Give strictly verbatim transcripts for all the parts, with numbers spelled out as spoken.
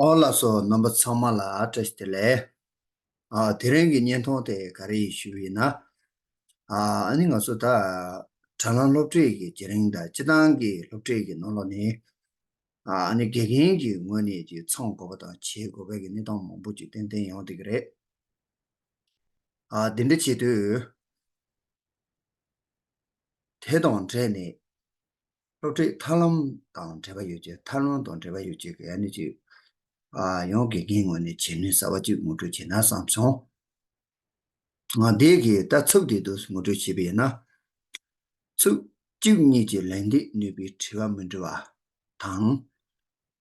ཨོ་ལགས་སོ། རྣམ་པ་ཚང་མ་ལ་བཀྲ་ཤིས་བདེ་ལེགས། ཨ་དེ་རིང་གི་བརྙན་ཐུང་དེ་ག་རེ་ཡིན་ཞུས་པ་ཡིན་ན། ཨ་ཨ་ནི་ང་ཚོ་ད་དྲ་ལམ་སློབ་ཁྲིད་ཀྱི་བརྒྱུད་རིམ་དང་སྤྱིར་བཏང་གི་སློབ་ཁྲིད་ཀྱི་ནང་ལོགས་ནས། ཨ་ཨ་ནི་དགེ་རྒན་གྱི་ངོས་ནས་ཀྱི་ཚང་དགོས་པ་དང་བྱེད་དགོས་པའི་གི་གནས་སྟངས་མང་པོ་ཅིག་ཏན་ཏན་ཡོང་བསྡད་ཀྱི་རེད། ཨ་འདི་འདྲ་བྱེད་དུས། དེ་དང་འབྲེལ་ནས་སློབ་ཁྲིད་ཐབས་ལམ་དང་འབྲེལ་བ་ཡོད་ཅེས། ཐབས་ལམ་དང་འབྲེལ་བ་ཡོད་ཅེས་ཀྱི་ཨ་ནི་ཅིག་ཨ་ཡང་དགེ་རྒན་ངོས་ནས་བྱེད་ནུས་གསར་བ་ཅིག་ངོ་སྤྲོད་བྱེད་ན་བསམ་སོང་། ང་འདས་ཀྱི་ད་ཚིག་དེ་དུ་ངོ་སྤྲོད་བྱས་པ་ཡིན་ན། ཚིག་གཅིག་གཉིས་ཀྱིས་ལན་འདེབས་ནུས་པའི་དྲི་བ་མི་འདྲི་བ་དང་།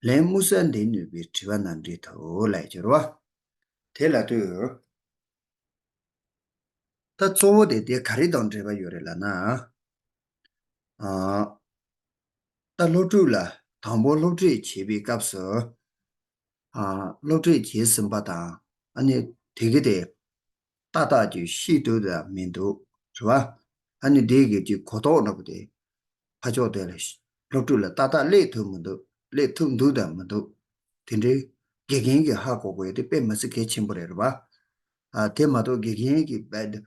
ལན་དམིགས་བསལ་འདེབས་ནུས་པའི་དྲི་བ་རྣམས་འདྲི་ཐུབ་ལབ་ཡོད་རེད་བ། དེ་ལ་ལྟོས། ད་གཙོ་བོ་དེ་དེ་ག་རེ་དང་འབྲེལ་བ་ཡོད་རེད་ལབ་ན། ཨ། ད་སློབ་ཕྲུག་ལ་དང་པོ་སློབ་ཁྲིད་བྱེད་པའི་སྐབས་སུ། ཨ། སློབ་ཁྲིད་བྱེད་ཟིན་པ་དང་ཨ་ནི་དེ་གི་དེ་ཏག་ཏག་ཅིག་ཤེས་འདུག་དང་མི་འདུག་རེད་བ། ཨ་ནི་དེ་གི་ཅིག་གོ་རྟོགས་འདྲ་པོ་དེ། ཕར་ཕྱོགས་དེ་ལ་སློབ་ཕྲུག་ལ་ཏག་ཏག་སླེབས་ཐུབ་མི་འདུག་སླེབས་ཐུབ་འདུག་དང་མི་འདུག་དེ་འདྲའི་དགེ་རྒན་གྱིས་ཧ་གོ་དགོས་ཡ་དེ་དཔེ་མི་སྲིད་གལ་ཆེན་པོ་རེད་རེད་བ། ཨ། དེ་མ་གཏོགས་དགེ་རྒན་གྱིས་རྦད་དེ་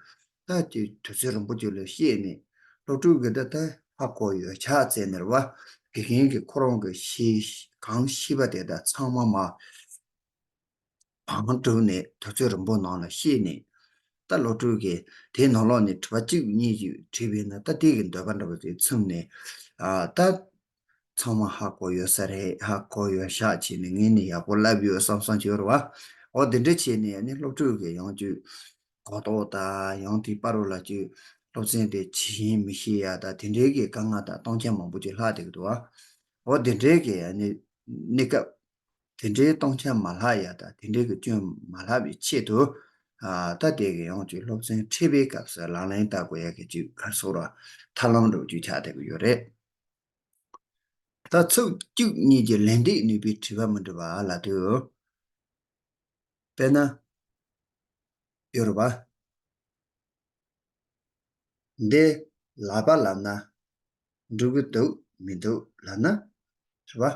ད་ཀྱི་དུས་ཚོད་རིང་པོ་ཅིག་ལ་བཤད་ནས་སློབ་ཕྲུག་གིས་ད་ད་ཧ་གོ་ཡོད་ཆགས་བཙལ་ནས་རེད་བ། དགེ་རྒན་གྱིས་ཁོ་རང་གི་ཤེས་གང་ཤེས་པ་དེ་དག་ཚང་མ་མ། བང་བསྒྲུབས་ནས་དུས་ཚོད་རིང་པོ་ནང་ལ་བཤད་ནས། ད་སློབ་ཕྲུག་གིས་དེའི་ནང་ལོགས་ནས་དྲི་བ་གཅིག་གཉིས་ཤིག་དྲིས་པས་ན་ད་དེ་གི་འདོད་པ་འདྲ་པོ་ཞིག་ཚིམ་ནས། ཨ། ད་ཚང་མ་ཧ་གོ་ཡོད་ས་རེད། ཧ་གོ་ཡོད་ཤག་བྱས་ནས་ངས་ནི་ཡག་པོ་ལབ་ཡོད་བསམ་བསམ་བྱས་རེད་བ། འོ་དེ་འདྲ་བྱས་ནས་ནི་སློབ་ཕྲུག་གིས་ཡང་ཅིག་གོ་རྟོགས་དང་ཡང་དེའི་བར་རུ་ལ་ཅིག་སློབ་ཚན་དེ་ཇི་བཞིན་མི་ཤེས་ཡ་དང་དེ་འདྲའི་གི་དཀའ་ངལ་དང་སྟོང་ཆ་མང་པོ་ཅིག་ལྷག་བསྡད་ཀྱི་འདུག་བ། འོ་དེ་འདྲའི་གི་ནི་གནས་སྐབས། དེ་འདྲའི་སྟོང་ཆ་མ་ལྷག་ཡ་དང་དེ་འདྲའི་གི་སྐྱོན་མ་ལྷག་པའི་ཆེད་དུ། ཨ། ད་དེ་གི་ཡང་ཅིག་སློབ་ཚན་ཁྲིད་པའི་སྐབས་སུ་ལག་ལེན་བསྟར་དགོས་ཡ་གི་ཅིག་ག་རེ་ཟེར་དགོས་རེད། ཐབས་ལམ་འདྲ་པོ་ཅིག་ཆགས་བསྡད་ཀྱི་ཡོད་རེད། ད་ཚིག་གཅིག་གཉིས་ཀྱིས་ལན་འདེབས་ནུས་པའི་དྲི་བ་མི་འདྲི་བ་ལབ་དུས། དཔེར་ན། ཡོད་རེད་བ། འདི་ལག་པ་ལབ་ན་འགྲིག་གི་འདུག་མི་འདུག་ལབ་ན། རེད་བ།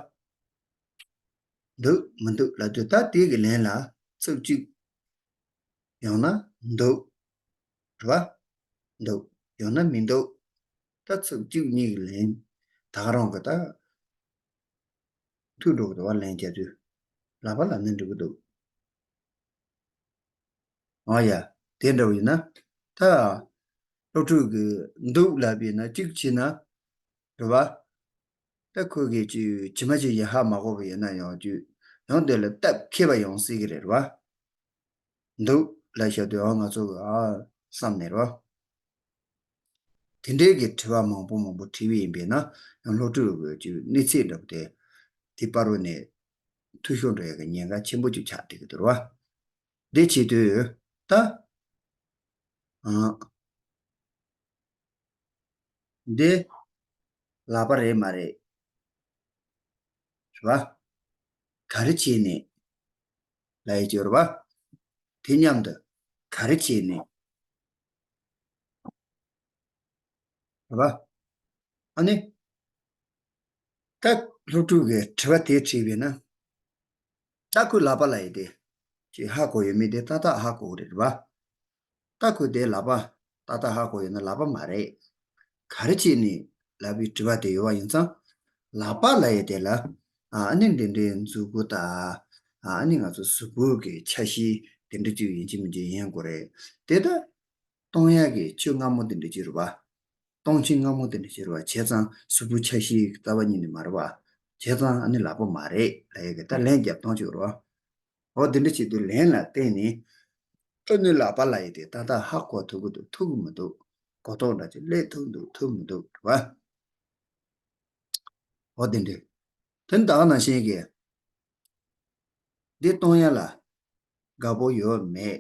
འདུག་མི་འདུག་ལབ་དུས་ད་དེ་གི་ལན་ལ་ཚིག་གཅིག་ཡང་ན་འདུག་རེད་བ། འདུག་ཡང་ན་མི་འདུག་ད་ཚིག་གཅིག་གཉིས་ཀྱི་ལན་ད་ག་རང་གི་ད། མཐུད་འགྲོ་གི་འདུག་བ། ལན་རྒྱག་དུས། ལག་པ་ལབ་ན་འགྲིག་གི་འདུག་ཨ་ཡ། དེ་འདྲ་བ་ཡིན་ན། ད། སློབ་ཕྲུག་གིས་འདུག་ལབ་པ་ཡིན་ན་གཅིག་བྱས་ན། རེད་བ། ད་ཁོ་གིས་ཅིག་ཇི་མ་ཇི་བཞིན་ཧ་མ་གོ་བ་ཡིན་ན་ཡང་ཅིག་ཡང་དེ་ལ་སྟབས་འཁེལ་བ་ཡོང་སྲིད་ཀྱི་རེད་བ། འདུག་ལབ་བཞག་དུས་ཨ་ང་ཚོ་གི་ཨ་བསམ་ནས་རེད་བ། དེ་འདྲའི་གི་དྲི་བ་མང་པོ་མང་པོ་དྲིས་པ་ཡིན་པས་ན་ཡང་སློབ་ཕྲུག་གི་ཅིག་གནས་ཚད་འདྲ་པོ་དེ། དེ་བར་རུ་ནས་འཐུས་ཤོར་འགྲོ་ཡ་གི་ཉེན་ཁ་ཆེན་པོ་ཅིག་ཆགས་བསྡད་ཀྱི་འདུག་རེད་བ། འདི་བྱེད་དུས་ད། ཨ། འདི་ལག་པ་རེད་མ་རེད། རེད་བ། ག་རེ་བྱས་ནས་ལབ་ཡས་ཅིག་རེད་བ། དེ་མཉམ་དུ་ག་རེ་བྱས་ནས། རེད་བ། ཨ་ནི། ད་སློབ་ཕྲུག་གིས་དྲི་བ་དེ་དྲིས་པས་ན། ད་ཁོས་ལག་པ་ལབ་ཡས་དེ། ཅིག་ཧ་གོ་ཡོད་མེད་དེ་ཏག་ཏག་ཧ་གོ་གི་རེད་བ། ད་ཁོས་དེ་ལག་པ་ཏག་ཏག་ཧ་གོ་ཡོད་ན་ལག་པ་མ་རེད། ག་རེ་བྱས་ནས་ལབ་པའི་དྲི་བ་དེ་ཡོད་པ་ཡིན་ཙང་། ལག་པ་ལབ་ཡས་དེ་ལ། ཨ་ནི་འདི་འདྲའི་མཛུབ་གུ་དང་། ཨ་ནི་ང་ཚོ་གཟུགས་པོ་གི་ཆ་ཤས་དེ་འདྲ་ཅིག་ཡིན་གཅིག་མིན་གཅིག་ཡིན་དགོས་རེད། དེ་ད། གཏོང་ཡག་གི་ཆུ་མངར་མོ་དེ་འདྲ་ཅིག་རེད་བ། གཏོང་ཆུ་མངར་མོ་དེ་འདྲ་ཅིག་རེད་བ། བྱས་ཙང་གཟུགས་པོ་ཆ་ཤས་ཀྱི་རྩ་བ་ཉིད་ནས་མ་རེད་བ། བྱས་ཙང་ཨ་ནི་ལག་པ་མ་རེད་ལབ་ཡག་གི་ད་ལན་རྒྱབ་སྟངས་ཅིག་རེད་བ། འོ་དེ་འདྲ་བྱེད་དུས་ལན་ལ་བརྟེན་ནས། ཨ་ནི་ལག་པ་ལབ་ཡས་དེ་ཏག་ཏག་ཧ་གོ་ཐུབ་ཀྱི་འདུག་ཐུབ་ཀྱི་མི་འདུག་གོ་རྟོགས་འདྲ་ཅིག་སླེབས་ཐུབ་འདུག་ཐུབ་མི་འདུག་རེད་བ། འོ་དེ་འདྲ། དེ་ནི་ད་ག་ནང་བཞིན་གྱི། འདི་གཏོང་ཡག་ལ་དགའ་པོ་ཡོད་མེད།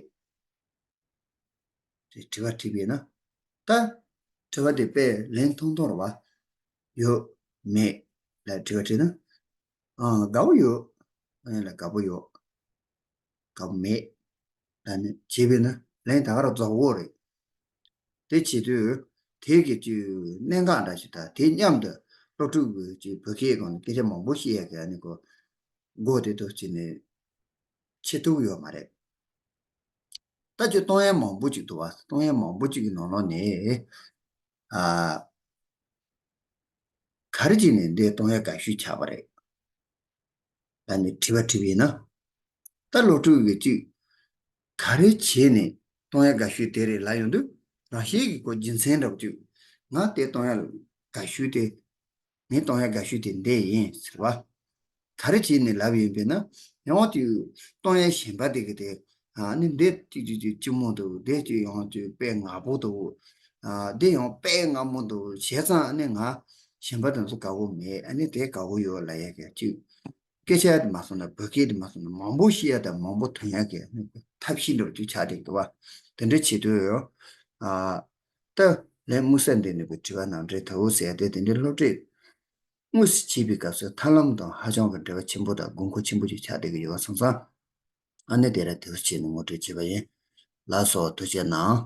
དེ་དྲི་བ་དྲིས་པས་ན། ད་དྲི་བ་དེ་དཔེ་ལན་ཐུང་ཐུང་རེད་བ། ཡོད་མེད་ལ་དྲི་བ་དྲིས་ན། ཨང་དགའ་པོ་ཡོད། ཨང་ལ་དགའ་པོ་ཡོད། དགའ་པོ་མེད། ལ་ནི་བྱས་པས་ན་ལན་ད་ག་རང་རྫོགས་ཡོད་རེད། དེ་བྱེད་དུས་དེ་གི་ཅིག་གནད་འགག་འདྲ་ཞིག་དང་དེ་མཉམ་དུ་སློབ་ཕྲུག་གི་ཅིག་བོད་སྐད་སྒང་ནས་སྐད་ཆ་མང་པོ་བཤད་ཡག་གི་ཨ་ནི་ཁོ། སྒོ་དེ་ཚོ་བྱས་ནས་ཕྱེ་ཐུབ་ཡོད་མ་རེད། ད་ཅིག་གཏོང་ཡ་མང་པོ་ཅིག་འདུག་བ། གཏོང་ཡ་མང་པོ་ཅིག་གི་ནང་ལོགས་ནས་ཨ། ག་རེ་བྱས་ནས་འདི་གཏོང་ཡ་དགའ་ཤོས་ཆགས་པ་རེད། ད་ནི་དྲི་བ་དྲིས་པ་ཡིན་ན། ད་སློབ་ཕྲུག་གིས་ཅིག་ག་རེ་བྱས་ནས་གཏོང་ཡ་དགའ་ཤོས་དེ་རེད་ལབ་ཡོང་དུས། རང་བཞིན་གྱིས་ཁོ་རྒྱུ་མཚན་འདྲ་པོ་ཅིག་ང་དེ་གཏོང་ཡ་དགའ་ཤོས་དེ། ངས་གཏོང་ཡ་དགའ་ཤོས་དེ་འདི་ཡིན་ཟེར་བ། ག་རེ་བྱས་ནས་ལབ་ཡིན་པས་ན། ཡང་དེ་གཏོང་ཡ་གཞན་པ་དེ་གི་དེ། ཨ་ནི་འདི་ཅིག་ཅིག་ཅིག་ལྕི་མོ་འདུག་འདི་ཅིག་ཡང་ཅིག་དཔེ་ངར་པོ་འདུག་ཨ་འདི་ཡང་དཔེ་ངར་མོ་འདུག་བྱས་ཙང་ཨ་ནི་ང་གཞན་པ་དེ་ཚོ་དགའ་པོ་མེད། ཨ་ནི་དེ་དགའ་པོ་ཡོད་ལབ་ཡ་གི་ཅིག་སྐད་ཆ་དེ་མ་སོང་ན། བོད་སྐད་དེ་མ་སོང་ན། མང་པོ་བཤད་ཡ་དང་མང་པོ་ཐོན་ཡ་གི་ཐབས་ཤེས་འདྲ་པོ་ཅིག་ཆགས་བསྡད་འདུག་བ། དེ་འདྲ་བྱེད་དུས་ཡོད། ཨ་ད་ལན་དམིགས་བསལ་འདི་ནི་བའི་དྲི་བ་ནང་འདྲེན་ཐུབ་ཟེར་ཏེ། དེ་འདྲའི་སློབ་ཁྲིད་དངོས་སུ་བྱེད་པའི་སྐབས་སུ་ཐབས་ལམ་དང་ཧ་ཅང་གི་འབྲེལ་བ་ཆེན་པོ་དང་དགོས་མཁོ་ཆེན་པོ་ཅིག་ཆགས་བསྡད་ཀྱི་ཡོད་པ་སོང་ཙང་། ཨ་ནི་དེ་ར་དེ་བྱས་ནས་ངོ་སྤྲོད་བྱས་པ་ཡིན། ལགས་སོ། ཐུགས་རྗེ་གནང་།